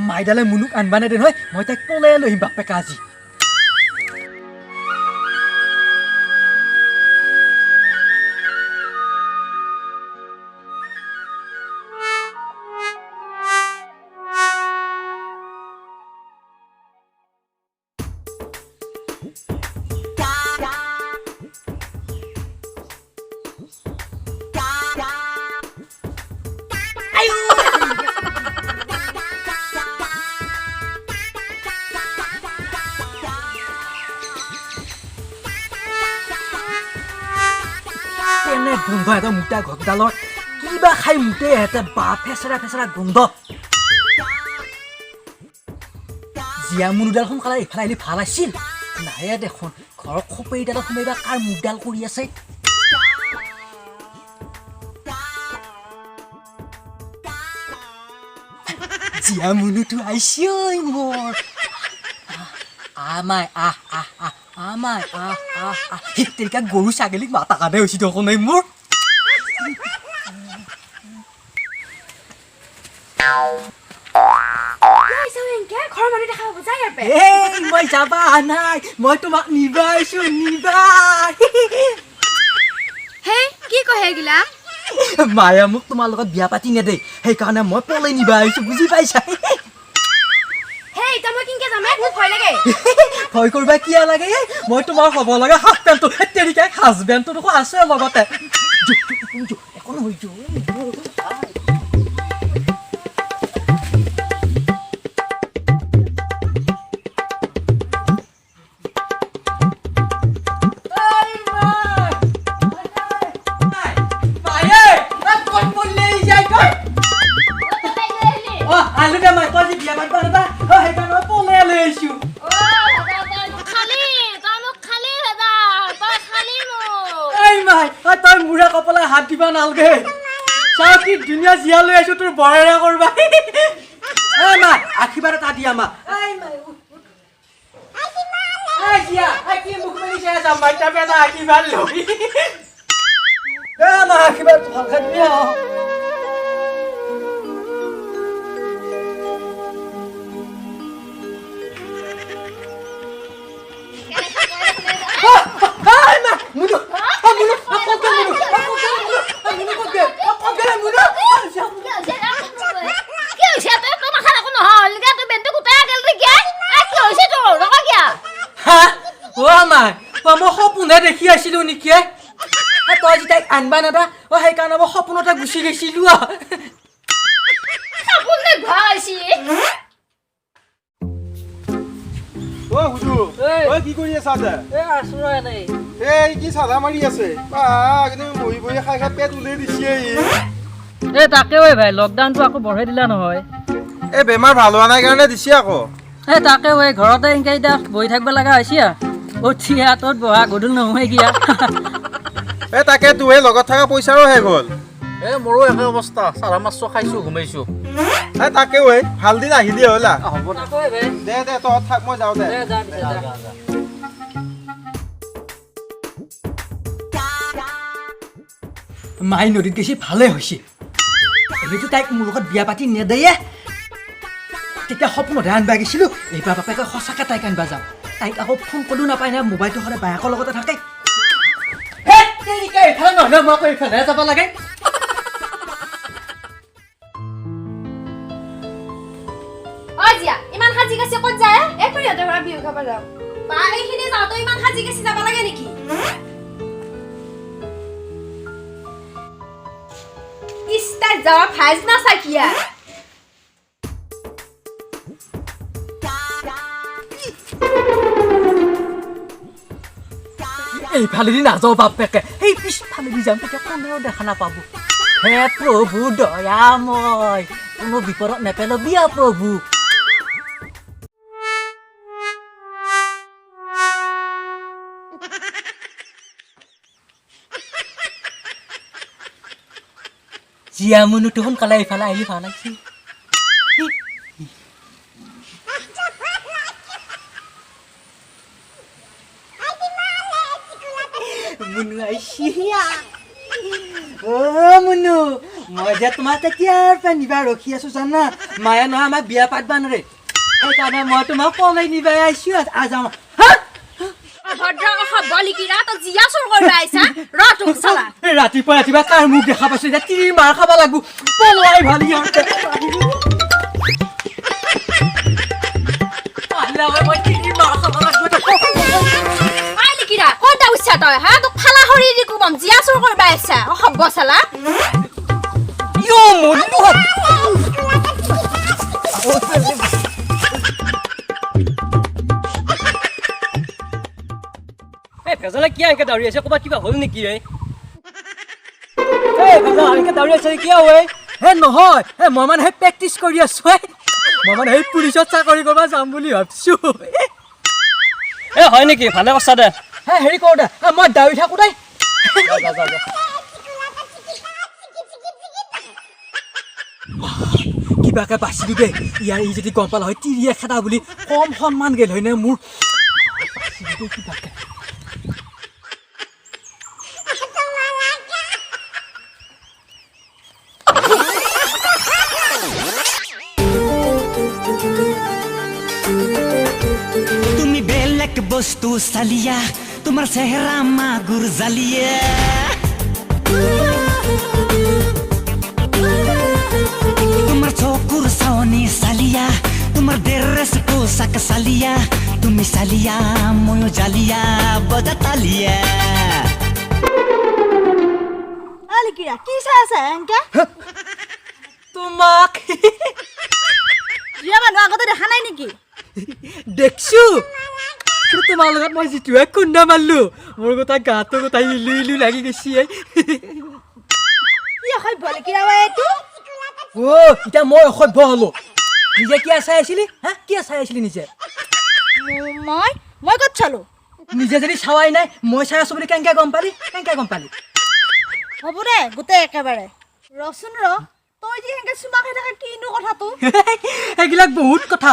মাইডালে মুনুক আনবা নেদে নহয়, মই তাইক পলাই লৈ আহিম বাপেকে আজি। কেনে গোন্ধ এটা মোটা ঘৰডালৰ, কিবা খাই মুতে এহেঁতে বা ফেচেৰা ফেচেৰা গোন্ধ। জীয়া মুনুডাল সোনকালে এইফালে আহিলে ভাল আছিল, নাহে দেখোন। ঘৰৰ খোপেৰিডালত সোমাই বা কাৰ মুখডাল কৰি আছে। জীয়া মুনুটো আহিছে ঐ মোৰ। আমাই আহ আহ আহ, আমাই আহ আহ আহ। তেৰিকা গৰু ছাগলীক মাতা কাৰণে হৈছে দেখোন এই মোৰ। এই মই যাবা নাই, মই তোমাক নিবা আহিছো, নিবা। কি কয় সেইগিলা? মায়ে মোক তোমাৰ লগত বিয়া পাতি নেদে, সেইকাৰণে মই পলাই নিবা আহিছো, বুজি পাইছা? ভয় কৰবা কিয় লাগে? মই তোমাৰ হ'ব লগা হাফ পেণ্টটো, তেৰিকা হাজবেণ্ডটো দেখোন আছে লগতে। একো নহয়। আলু দে মাই, তই যে বিয়া পাতিব নাদা, সেইকাৰণে মই পলাই লৈ আহিছো। এই মাই, তই মূৰে কপালে হাত দিবা নালগে। চাও কি ধুনীয়া জীয়া লৈ আহিছো তোৰ বৰেৰে কৰবা। এই মাই, আশীৰ্বাদ এটা দিয়া মা। এই মাই, এই জীয়া, এই কি মুখ মেলি চাই আছা? মাইতা পেলা আশীৰ্বাদ লৈ। এ মা, আশীৰ্বাদ ভালকে দিবি। মই সপোনহে দেখি আছিলো নেকি? তই যে তাইক আনবা নাদা, অ সেইকাৰণে মই সপোনতে গুচি গৈছিলো। কি কৰি আছা? এই কি চাধা মাৰি আছে? বহি বহি খাই খাই পেট উলিয়াই দিছে। এই তাকে ঐ ভাই, লকডাউনটো আকৌ বঢ়াই দিলা নহয়। এই বেমাৰ ভাল হোৱা নাই কাৰণে দিছে আকৌ। এই তাকে ঐ, ঘৰতে এনেকে এতিয়া বহি থাকিব লগা হৈছে। অ' তত বহা গধূল নহয় কিয়া। এই তাকে তো, এই লগত থকা পইচাৰো শেষ হ'ল। এই মোৰো একে অৱস্থা, চাধা মাছ খাইছো ঘুমাইছো। এই তাকে ঐ, ভাল দিন আহিলি হ'লা। হ'ব দে দে, তহঁত থাক, মই যাওঁ দে। মাই নদীত গেছি ভালে হৈছে, এনেইতো তাইক মোৰ লগত বিয়া পাতি নেদেয়ে। তেতিয়া সপোনতহে আনবা গৈছিলোঁ, এইবাৰ বাপেকে সঁচাকৈ তাইক আনবা যাম। তাইক আকৌ ফোন কৰিও নাপায় না, মোবাইলটো সদায় বায়েকৰ লগতে থাকে। এইফালে নহয়, মই আকৌ এইফালেহে যাব লাগে। ইমান সাজি কাচি ক'ত যায়? বিহু খাব যাওঁ। বা এইখিনি যাওঁতে ইমান সাজি কাচি যাব লাগে নেকি? ইস্তাত যাৱা ভাজ নাচাকিয়া। এইফালেদি নাযাওঁ বাপেকে, সেই পিছফালেদি যাম, তেতিয়া কোনেও দেখা নাপাব। হে প্ৰভু দয়াময়, কোনো বিপদত নেপেলবি প্ৰভু। জীয়া মুনুটো সোনকালে এইফালে আহিলি ভাল আছিল। মুনু আহিছি। অ মুনু, মই যে তোমাক তেতিয়াৰ পৰা নিবা ৰখি আছো জানা, মায়ে নহয় আমাক বিয়া পাতবা নোৱাৰে, সেইকাৰণে মই তোমাক পলাই নিবাই আহিছো। যাওঁ। ৰাতিপুৱা ৰাতিপুৱা কাৰ মুখ দেখা পাইছো, এতিয়া তিৰিৰ মাৰ খাব লাগব। পলাই ভাল ইহঁতে। মই তিৰিৰ মাৰ খাব লাগব। ক'ত উঠছা তই হা? তোক ফালা খৰি দি কোবাম, জীয়া চুৰ কৰবা আহিছা অসভ্য চালা। এই ভেজালে কিয় এনেকে দাউৰি আছে? ক'ৰবাত কিবা হ'ল নেকি? এই ভেজাল এনেকে দাউৰি আছে কিয়? ঐ হে নহয়, হে মই মানে সেই প্ৰেক্টিচ কৰি আছো। মই মানে সেই পুলিচত চাকৰি কৰিব যাম বুলি ভাবছো। এ হয় নেকি? ভালে কৰছা দে। হে হেৰি কৰোঁ দে, মই দাউৰি থাকোঁ দেই। কিবাকে বাচিলো দেই। ইয়াৰ ই যদি গম পালে হয় তিৰিয়ে খেদা বুলি, কম সন্মান গেল হয়নে মোৰ। বাচিলো দেই কিবাকে। তুমি বেলেগ বস্তু চালিয়া, তোমাৰ চেহেৰা মাগুৰ জালিয়া। তোমাৰ চকুৰ চাৱনি চালিয়া, তোমাৰ ড্ৰেছ পোছাক চালিয়া। তুমি চালিয়া ময়ো জালিয়া, বজা তালিয়া। কি চাই আছা এনকে? তোমাক জীয়া মানুহ আগতে দেখা নাই নেকি? দেখছো, কিন্তু তোমাৰ লগত মই যিটোহে খুন্দা মাৰলো, মোৰ গোটেই গাটো গোটেই ইলু ইলু লাগি গৈছে। কি অসভ্য লিকিৰা এইটো? অ' এতিয়া মই অসভ্য হ'লো? নিজে কিয় চাই আছিলি হা? কিয় চাই আছিলি নিজে? মই মই ক'ত চালো? নিজে যদি চাৱাই নাই, মই চাই আছো বুলি কেনেকে গম পালি? কেনেকে গম পালি? হ'ব দে গোটেই একেবাৰে। ৰচোন ৰ, তই যে সেনেকে চুমা খাই থাকা কিনো কথাটো? সেইবিলাক বহুত কথা,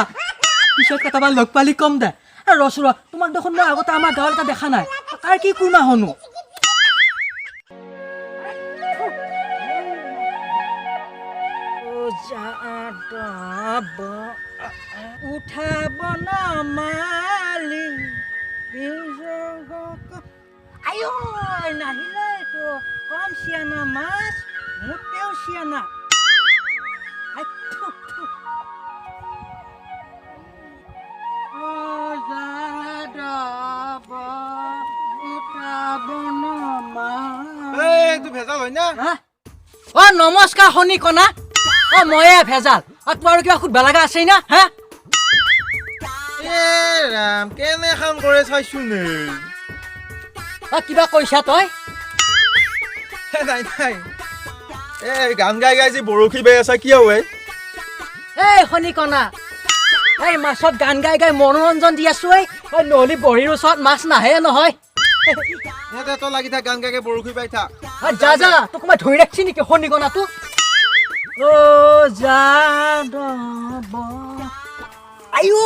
পিছত কেতিয়াবা লগ পালি কম দে। আৰু ৰচোন ৰ, তোমাক দেখোন মই আগতে আমাৰ গাঁৱত এটা দেখা নাই, কাৰ কি কুৰমা হনো? উঠাব মালি আয়ো নাহিলে এইটো কম চিয়ানা মাছ, মোটেও চিয়ানা। ভেজাল হয় না? অ নমস্কাৰ শনি কণা। অ ময়ে ভেজাল। অ তোমাৰ কিবা সুধবা লগা আছে না? হা? এ ৰাম, কেনেখন কৰে চাইছো নে? অ কিবা কৈছা তই? নাই নাই, এই গান গাই গাই যি বৰশী বাই আছা কিয়? ঐ এই শনি কণা, এই মাছত গান গাই গাই মনোৰঞ্জন দি আছো। এই নহ'লে বহীৰ ওচৰত মাছ নাহে নহয়। তই লাগি থাক, গান গাই গাই বৰশী বাই থাক। যা যা, তোক মই ধৰি ৰাখছি নেকি শনি কণাটো? অ' যাদৱ আইঐ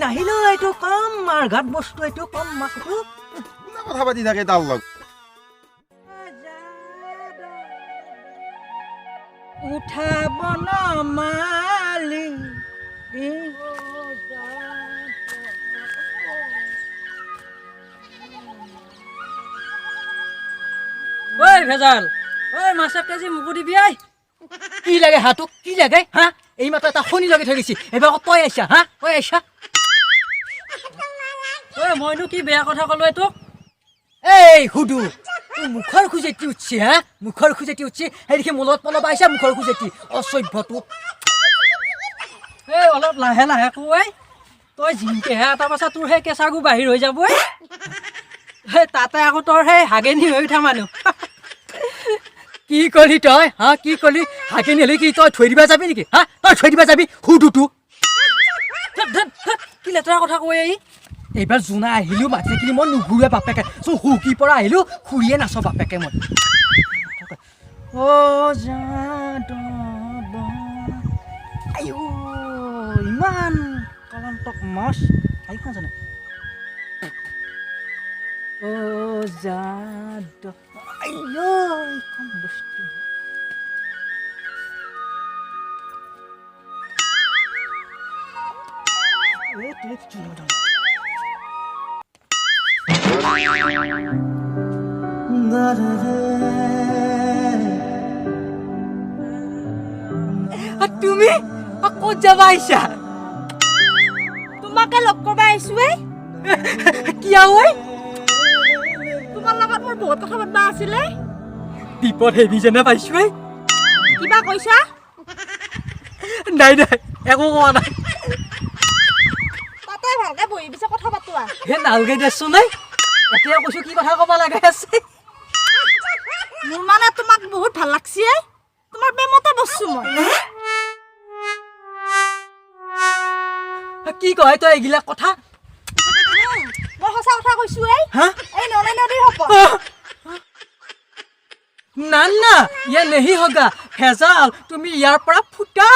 নাহিল এইটো কম মাৰঘাট বস্তু, এইটো কম মাছ। কোনে কথা পাতি থাকে তাৰ লগত? উঠাব মালি। ঐ ভেজাল, ঐ মাছ এক কেজি মোকো দিবি। ঐ কি লাগে হা তোক? কি লাগে হা? এই মাত্ৰ এটা শনি লাগি থৈ গৈছি, এইবাৰ আকৌ তই আহিছা হা? তই আহিছা? ঐ মইনো কি বেয়া কথা ক'লো তোক? এই সুধু, তোৰ মুখৰ খুজেতি উঠছি হা? মুখৰ খুজেতি উঠছি, সেই দেখি মোৰ লগত পলব আহিছা মুখৰ খুজেতি অসভ্যটো। এই অলপ লাহে লাহে কো। তই জিংকেহে এটা পাছা তোৰ সেই কেঁচাগু বাহিৰ হৈ যাব। সেই তাতে আকৌ তোৰ সেই হাগেনি হৈ উঠা মানুহ। কি কলি তই হা? কি কলি? হাগেনি হ'লে কি তই থৈ দিবা যাবি নেকি হা? তই থৈ দিবা যাবি সুধুটো? কি লেতেৰা কথা কৈ। এই এইবাৰ জোনা আহিলেও মাতি থাকিলি মই নুঘূৰোৱে বাপেকে। চোন শুকি পৰা আহিলোঁ, খুৰীয়ে নাচ বাপেকে মই। অ' যাদৱ আইঅ, ইমান কলন্তক মাছ আহিখন জানে। অ' যাদৱ আইঅ, এইখন বস্তু। তুমি ক'ত যাবা আহিছা? তোমাকে লগ কৰবা আহিছো এই। কিয় ঐ? তোমাৰ লগত মোৰ বহুত কথা পাতবা আছিলে। বিপদ হেভি যেনে পাইছো এই। কিবা কৈছা? নাই নাই, একো কোৱা নাই। তাতে ভালকে বহি পিছে কথা পাতো আহ। হে নালগে দেচোন এই, এতিয়া কৈছো কি কথা ক'ব লগা আছে। মোৰ মানে তোমাক বহুত ভাল লাগছি এই, তোমাৰ প্ৰেমতে বসছো মই। কি কয় তই এইগিলাক কথা? মই সঁচা কথা কৈছো এই। হা? এই নলে নদীৰ শপত। না না, ইয়া নেহি হগা, ভেজাল, তুমি ইয়াৰ পৰা ফুটা।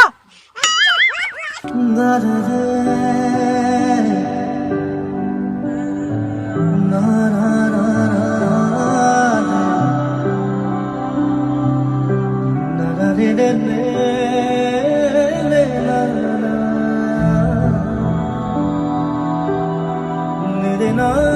না।